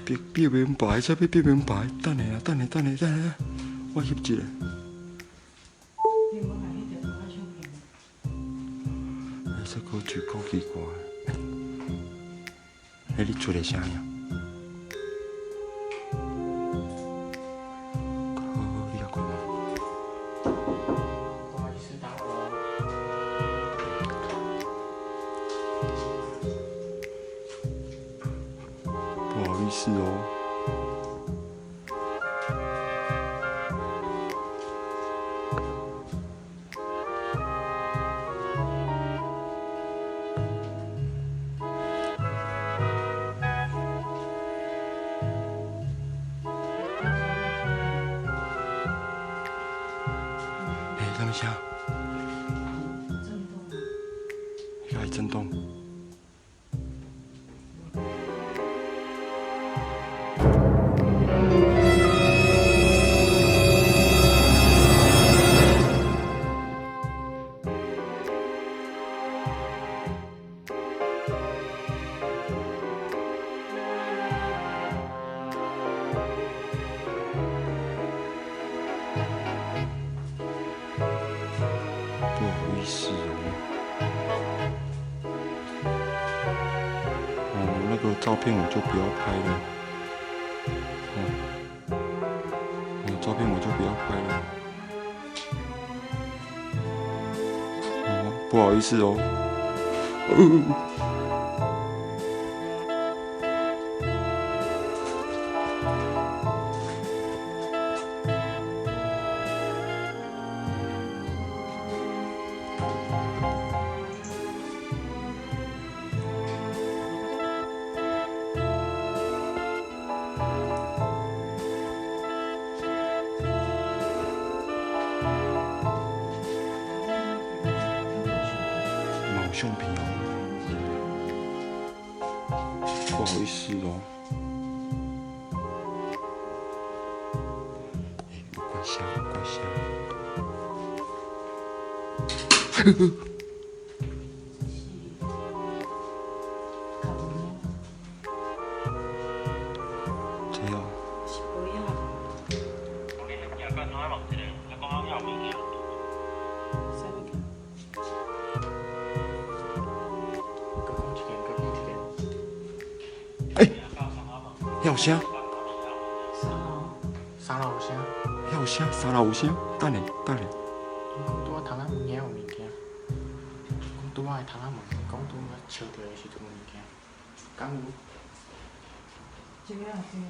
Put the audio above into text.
逼逼明白，啥物逼明白？等下啊，等下，等下，等下，我翕一下。你無共彼條拖仔相片？欸，這個就夠奇怪。欸，你出的啥呀？好，你較關門。不好意思，打擾了。不好意思哦。欸，啥物聲？震動。彼個會震動。不好意思哦。哦，那個照片我就不要拍了。哦，哦，照片我就不要拍了。哦，不好意思哦。嘛有相片哦。不好意思哦。欸，有怪聲，有怪聲。這是卡文嗎？這哦。是杯仔。啥物件？閣講一遍，閣講一遍。欸，遐有聲？三樓。三樓有聲。遐有聲，三樓有聲。等下，等下。𪜶講拄仔窗仔門遐有物件，講拄仔的窗仔門，講拄仔笑著的時陣有物件，敢有？這個啊，這個。